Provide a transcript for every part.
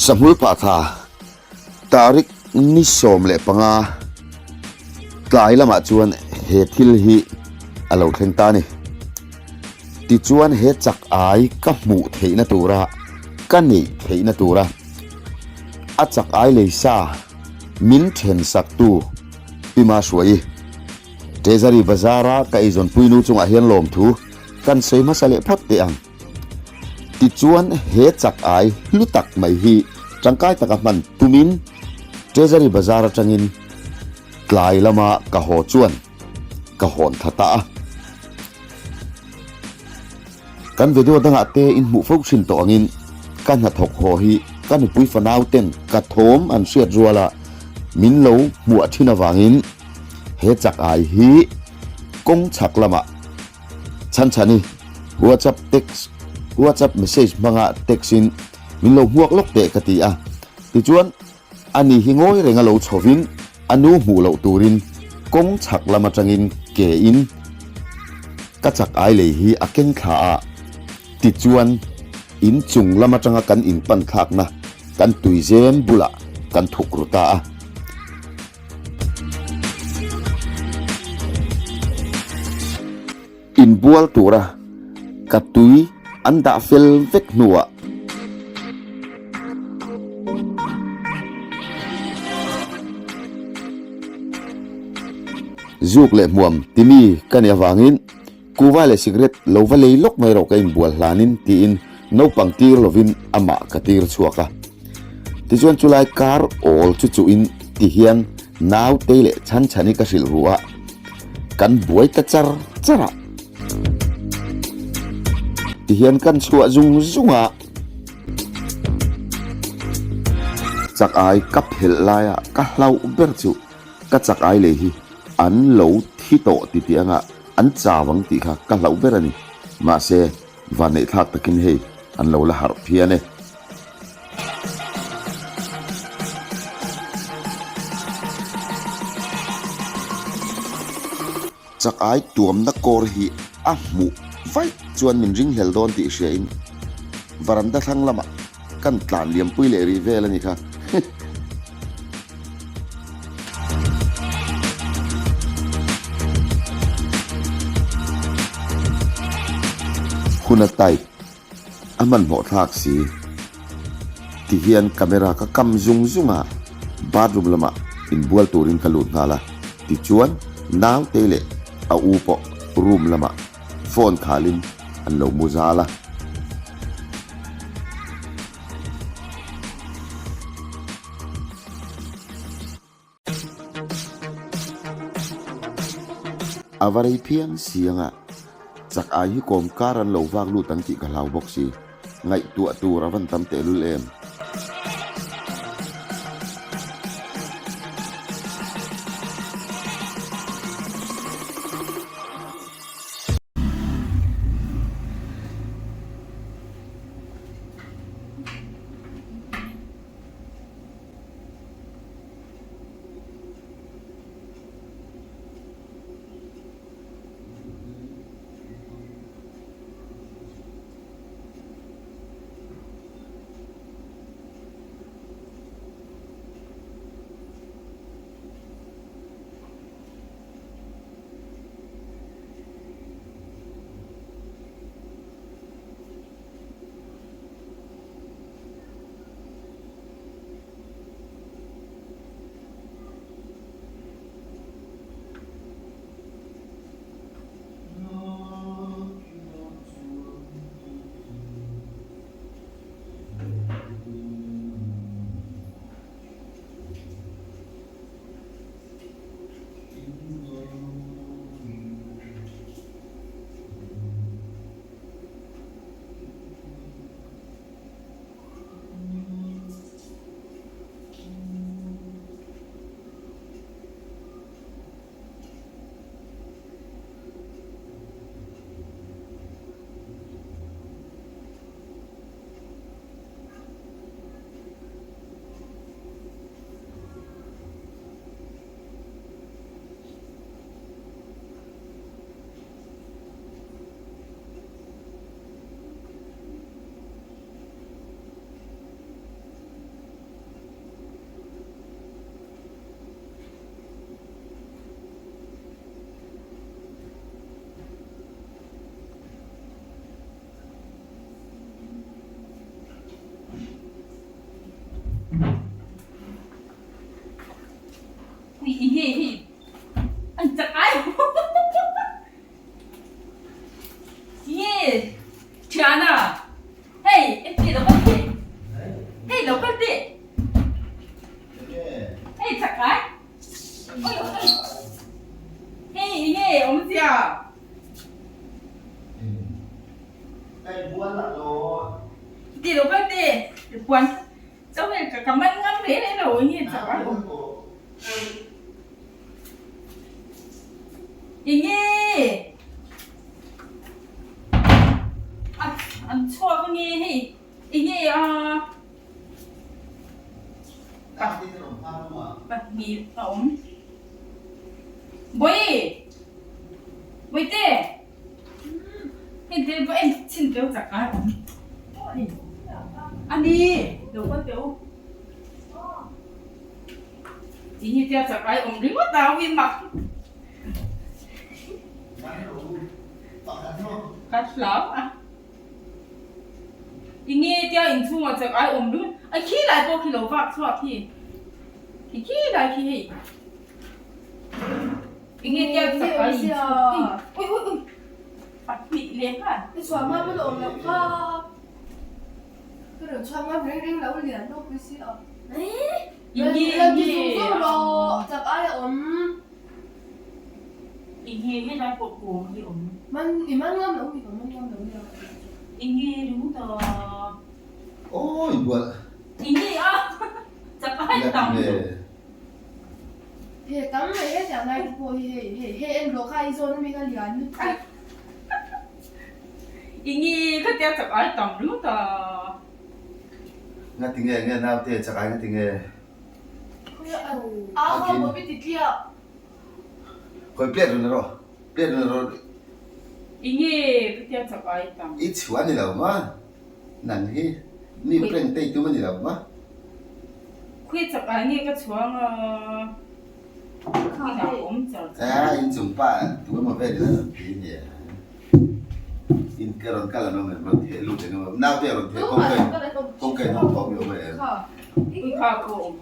Sahmul Patha Tarik ni 15 tlai lamah chuan he thil hi a lo thleng ta a ni. Tichuan he chak ai ka hmuh theihna tura ka neih theihna tura a chak ai lei sa min then sak tu Pi Mahruaii, Treasury Bazar a ka eizawnpui nu chungah hian lawmthu kan sawi hmasa leh phawt teh ang. Tichuan he chak ai hlu tak mai hi tangkai taka hman tumin Treasury Bazar atangin tlai lama ka haw chuan ka hawn tha ta a. Kan video dangah te in hmuh fo thin tawh angin ka hnathawk haw hi ka nupui fanau ten ka thawm an hriat ruala min lo hmuah thin avangin he chak ai hi kawng chhak lamah chhanchhani WhatsApp text WhatsApp message hmanga text in min lo hmuak lawk teh ka ti a. Tichuan Ani hi ngawi renga lo chhovin a nu hmuh loh turin kawng chhak lam atangin ke in ka chak ai lei hi a keng thla a, tichuan in chung lam atanga kan in pan thlakna kan tuizem bulah kan thuk ru ta a. Inbual tura ka tui an dah fel vek hnuah. Zuk leh hmuam timi ka nih avangin kuva leh cigarette lo va lei lawk mai rawh ka inbual hlanin tiin naupang tir lovin amah ka tir chhuak a. Tichuan chulai kar awl chu chuhin tihian nautei leh chhanchhani ka hrilh ru a. Kan buai ta char char a. Tihian kan chhuah zung zung a. Chak ai ka phelh laia ka hlauh ber chu ka chak ai lei hi an lo thi tawh ti tih anga an chau ang tih kha ka hlauh ber a ni. Mahse, vanneih thlak takin hei an lo la harh phian e. Chak ai tuamna kawr hi a hmuh vaih chuan min ringhlel dawn tih hria in varanda thlang lamah kan tlan liampui leh rih vel a ni kha. Hun a type. A hmanhmawh thlak si. Ti hian camera ka kam zung zung a, bathroom lamah inbual turin ka lut nghal a. Tichuan naute leh a u pawh room lamah phone khalin an lo mu zal a. A va rei phiang si anga chak ai hi kawm kar an lo vak lut ang tih ka hlau bawk si. Ngaihtuah tur a van tam tehlul em. sia. Ti lo kal te puan chauh hi ka man ngam reng reng lo nge chak a. Enge an chhuak ange hei enge a pahnih a awm. Bawi! Bawihte! Hei te va en chhin teu chak a awm. A ni! Lo kal teh u. Ti hi tia chak ai awm ringawt a ui mak. Ka hlau a. I nge tia inchhungah chak ai awm ringawt. A khi lai pawh khi lo vak chhuak khi. Khi khi lai khi hei. I nge tia chak ai inchhung. Ui ui ui. Pahnih leh nghal. I chhuah hma hman awm loh kha. Ka rawn chhuak ngam reng reng lo lian ropui si a. I nge Rawn ti zung zung rawh chak ai a awm. I nge he lai pawh kawng hi awm. Man i man ngam lo mi ka man ngam lo nia. I nge ringawt a. Awi bual. I nge a chak ai tam. He tam mai he tiang lai te pawh hi hei hei hei en rawh kha i zawn ami kha lian lutuk. I nge kha tia chak ai tam ringawt a. Ngati nge nge naute chak ai ngati nge. A kha maw pi ti tliah. Khawi plate rawn la rawh plate rawn la rawh. I nge ka tia chak ai tam. I chhuah a ni lo ma nang hi mi prank te i tum a ni lo ma. Khawi chak ai nge ka chhuang a inah ka awm char char. A inchung pa tu emaw vel in a rawn ti nia. In ka rawn kal an awm em rawn theh lut eng emaw naute a rawn theh kawngka in kawngka in hawng thawm i awm em. Ui kha pawh awm.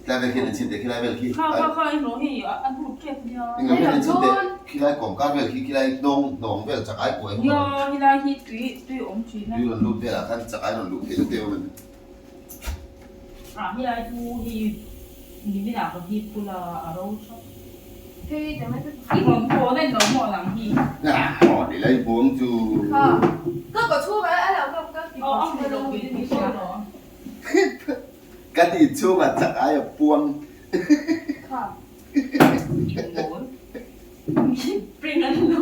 Tlai vel khi an chhin teh khilai vel khi. Kha kha kha i hlawh hei a hnu tep nia. Englo hian an chhin teh khilai kawm kar vel khi khilai hnawng hnawng vel chak ai kuai nia helai hi tui tui awm thin a. Tui rawn lut velah khan chak ai rawn luh theih na te awm em. Ah helai chu hei nimin ah ka hip bula a ro thap. I rawn hawn a ni lo maw nang hi. Haw ni lai buang chu. Kha ka ka chhung a lo ka ka ti Aw ang lo ve ni sia lo. Ka ti chhung a chak ai a puang. Kha. Mawl. Pring an lo.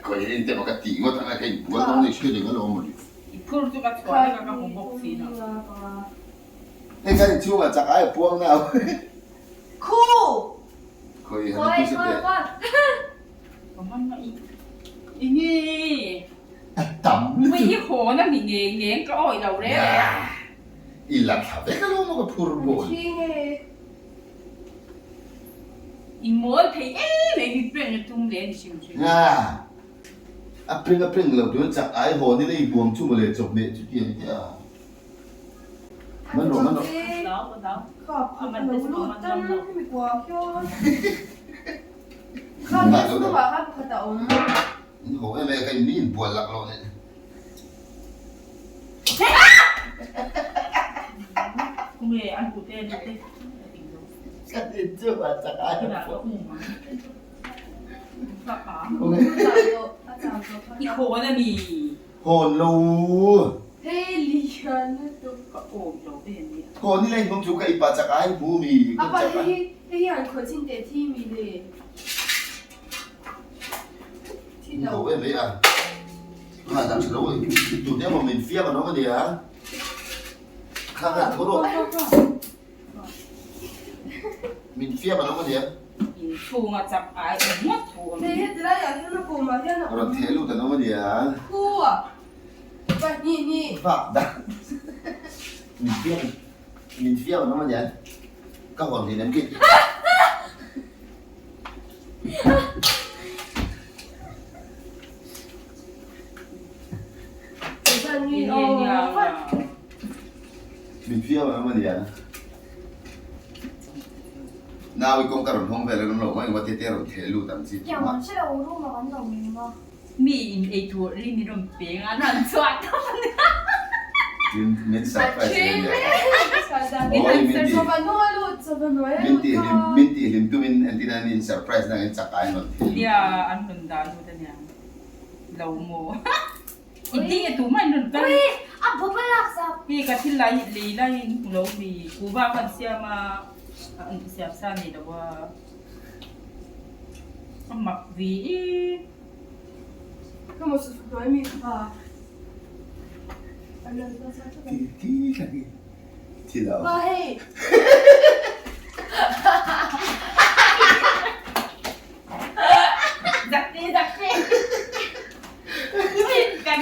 Khawi in te maw ka tih ngawt ang a ka in bual dawn ni hria ding alawm mawni. I phur chu ka chhuah vek a ka hmu bawk si na. Hei ka in chhung a chak ai a puang nau. Khu! Khawi han i pusa teh. Ka man a i i nge. A tam lutuk. Mei i hawn a ni nge nge ka awih lo reng reng. I la thla vek alawm maw ka phur bawl. I mawl thei em em i prank a tum leh a ni hrim hrim. A prank a prank lo tun chak ai hawn ila i buang chu mawle chawhmeh chu tiang te a. Man rawh man rawh. In ho em em ka in mi in bual lak lo nen. Ka tin chu a chak ai pawh. I khawn a mi. Hawn lo. Hei lian lutuk. Ka awm lo ve nia. Hawn i leng hmang chu ka ipa chak ai hmu mi ka chak a. Apa hei hei hian khawi chin teh thi mi le. Thi lo. Ho em mai a. Kha dah tha lo e. Tu te emaw min fiam an awm a nia. Kha kha tho rawh. Min fiam an awm a nia. Inchhung a chak ai awm ngawt thu awm. Hei heti lai ah hian a kawm ah hian a awm. Rawn theh lut an awm a nia. Khu a pahnih nih. Vak dah. Min fiam min fiam an awm a nia. Ka hawn hlei nem khi. Min fiam an awm a nia. Nau i kawngka rawn hawng vel an awm lo mai engemaw te te rawn theh lut ang chi tumah. Mi in ei tur ri min rawn peng a, an rawn chhuah tawp a nia. Tin min surprise ve nia. Min tih hlim min tih hlim tumin entir an in surprise na in chak ai rawn thil. Nia an rawn dah lut ania lo maw i ding e tumah in rawn kal. Ui a bawp a lak zap. Hei ka thil lai lei lai in hmu lo mi kuva khan siam a an siam sa nei lo a a mak vi i. Ka maw chu hnuai mi kha an rawn kal chak chak a. Ti ti tak i. Pa hei. Zakte zakte. Kan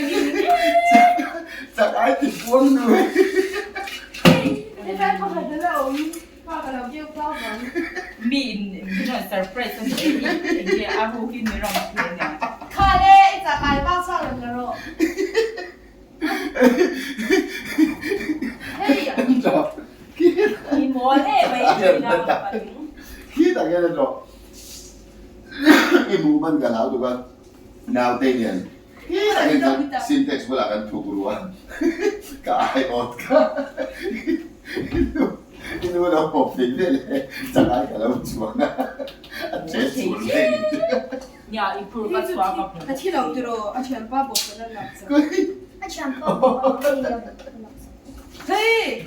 Chak ai ti puang nu. Hei tlai pakhat a la awm. Pa ka lo keu kau vang. Mi in min rawn surprise a ni enge a rukin min rawn phu ania. Kha le i chak ai bak chhuak rawn la rawh. I hmuh hman ka hlau tuk a, naute hian sintex bulah kan thuk ru a, ka ai awt kha i nu lo pawp thei ve le changai ka lo chuang a, a che chhur reng. Nia i phur ka chhuak a A thi lo tiraw a thianpa bawk ka la lak chak. A thianpa bawk a la lak chak. Hei!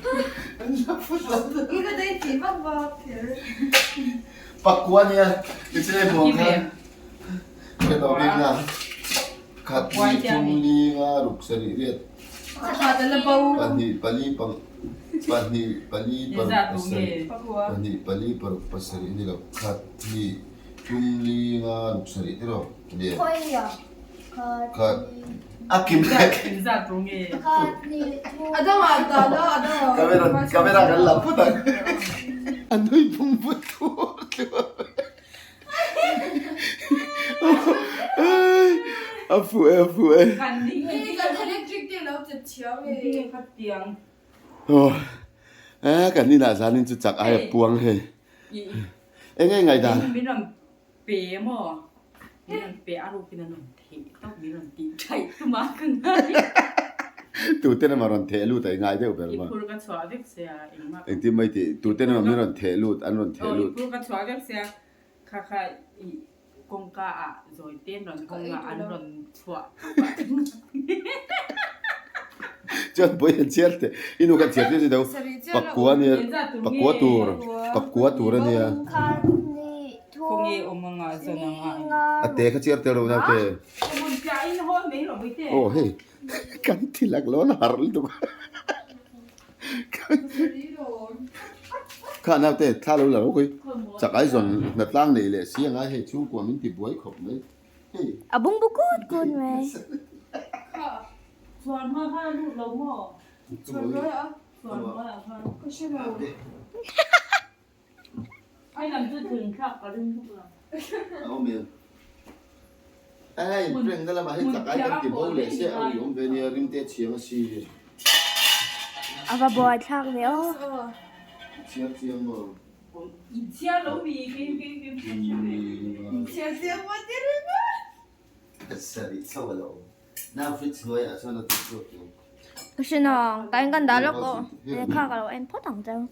I ka dei thei vak vak kher. Pakua nia i chei hmuh kha ka tawh bik na khat ni thum li nga ruk sarih riat pahnih pali pang pahnih pali paruk pasarih pahnih pali paruk pasarih a ni lo khat hnih Tum li nga ruk sarih te rawh le. Khat a kim leh. Camera camera kan la phut ang. A nui phung phut tur tur. A fuh e a fuh e. Kan inah zanin chu chak ai a puang hei. Eng nge ngaihdan? Min rawn pe maw? Min rawn pe a rukin an rawn theh tawp, min rawn tih thaih tum a ka ngai. Tuten emaw rawn theh lut a i ngai deuh ber maw? I phur ka chhuah vek sia engmah. Engtin mai tih? Tuten emaw min rawn theh lut, an rawn theh lut. I phur ka chhuah vek sia kha kha i kawngka ah zawi te an rawn hawng a, an rawn chhuah tawp a. Chuan pawh hian chhiar teh, i nu khan chhiar tir si tho, pakua nia, pakua tur, pakua tur a nia. A te kha chhiar tel ro naute. Aw hei, kan thil ak lo la harh lutuk a. Kha naute thla lo la ro khawi, chak ai zawn hnatlang nei leh si anga hei chhungkua min ti buai khawp mai. A bungbu kut kut mai. A va buai thlak ve aw. Ka hre nang, ka en kan dah lawk aw. Lehkha ka lo en phawt ang cheu.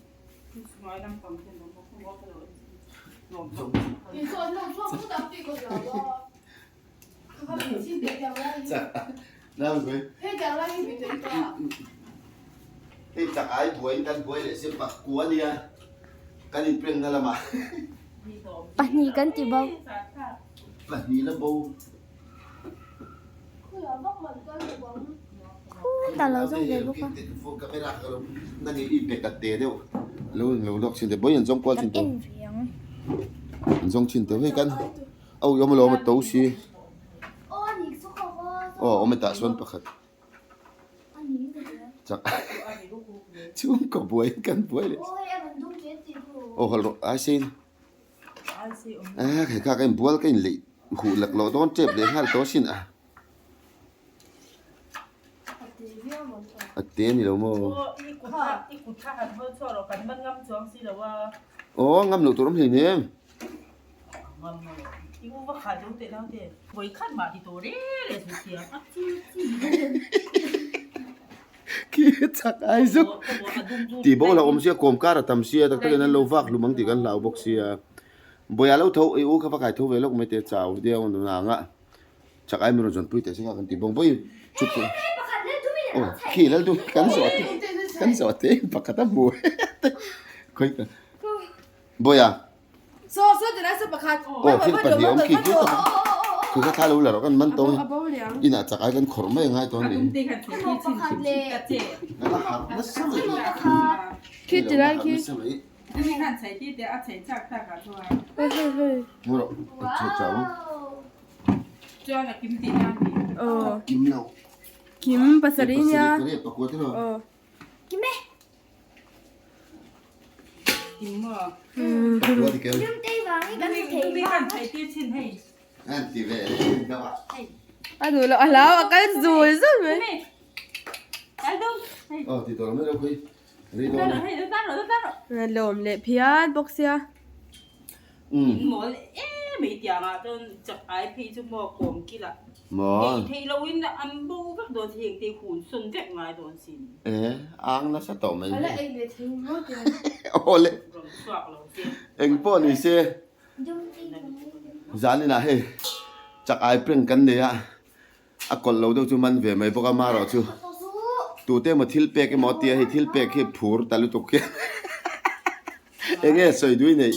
Hei chak ai buai kan buai leh se pakua nia kan in prank na lamah. Pahnih kan ti bawk. Pahnih la bo. Khutah lo zawng ve bawk a. Camera ka lo na nge i pe ka te deuh lo lo lawk chin te bawi an zawng kual chin te. Kan en ve ang. An zawng chin te hei kan au awm alawm a to si. Aw awm e tah chuan pakhat. Chak chhungkaw buai kan buai leh. Aw hal rawh ai sein. Hei kha ka inbual ka inleih huh lak loh dawn tep leh nghal tawh asin a. A te ni lo maw? Aw ngam loh tur awm hlei hnem. Khi chak ai zuk. Tih bo lo awm sia kawm kar a tam sia tak takin an lo vak hlum ang tih kan hlau bawk sia. Bawia lo tho i u kha va kai tho ve lawk mai te chau deuh ang nang a. Chak ai min rawn zawn pui teh se kha kan ti bawng bawi chhut te. Aw khi lal dum kan zawh te kan zawh te pakhat a hmu khawi ka Bawia. Saw saw ti lai saw pakhat. Aw thil pahnih awm khi khi tak khi kha thla lo la rawh kan man tawng inah chak ai kan khawrh mai angai tawh a ni. Khi ti lai khi. Aw. Kim pasarih nia. Aw. A duh loh a hlau a kal zul zul mai. Lawm leh phian bawk sia. Maw? E, ang nasa tawh mai hi. Awle. Eng pawh ni se. Zaninah hei chak ai prank kan nei a, a kawlh lo deuh chu man ve mai bawk a marawh chu tute emaw thil pek emaw a tia hei thil pek hi phur ta lutuk hian eng nge sawi dui neih.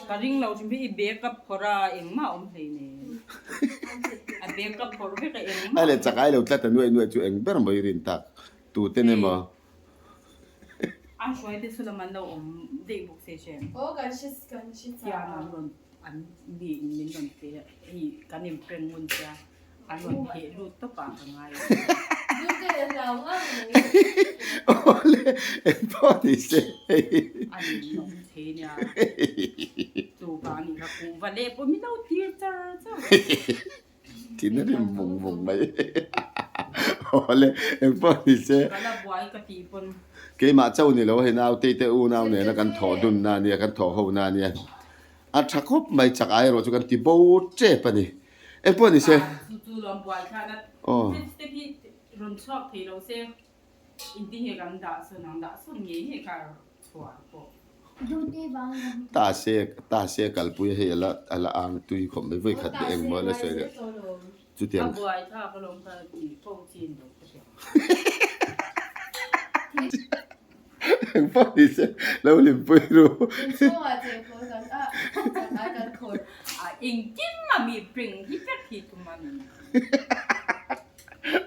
Ka ring lo hrim hi i bag ka phawrh a engmah a awm hleinem a bag ka phawrh vek a engmah. A leh chak ai lo tlat a nuaih nuaih chu eng ber maw i rin tak tuten emaw. A hruai te saw lam an lo awm daih bawk se chen. Aw kan hre kan hre chak. Tiang an rawn an mi in min rawn pe a hei kan in prank ngun sia an rawn heh lut tawp ah ka ngai a. Duhte an hlau ngang mai. Awle engpawh ni se hei. A in nawm thei nia chuvang nih kha kuhva leh pawh min lo tir char char. Thin a rim vung vung mai. Awle engpawh ni se. Ka la buai ka tih pawn. Keimah chauh ni lo hei naute te unau nena kan thawh dunna a nia kan thawh ho na a nia. A tha khawp mai chak ai erawh chu kan ti bo tep a ni. Engpawh ni se. Chu chu lawm buai thlan a. Aw. Te khi rawn chhuak thei lo se. Inti nge kan dah sawn ang dah sawn ngei ngei kha chhuah pawh. Ta se ta se kalpui hei ala ala ang tui khawp mai vawi khat leh engmaw ala sawi leh chutiang. A buai thlak alawm ka tih fo chin lo ka hria. Engpawh ni se lo hlimpui ru. Inchhungah cheng khawl kan ah chak ai kan khawl. A engkim a mi pring hi vek hi tum a ni.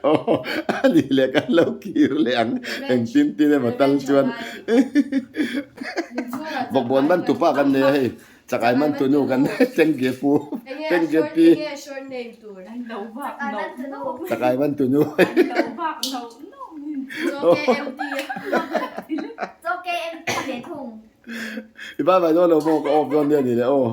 Aw a nih leh kan lo kir leh ang engtin tin emaw tal chuan bawkbawn man tupa kan nei a hei chakai man tunu kan nei tengge pu tengge pi chakai man tunu i bye bye dawn lo maw ka off dawn nia ni leh aw.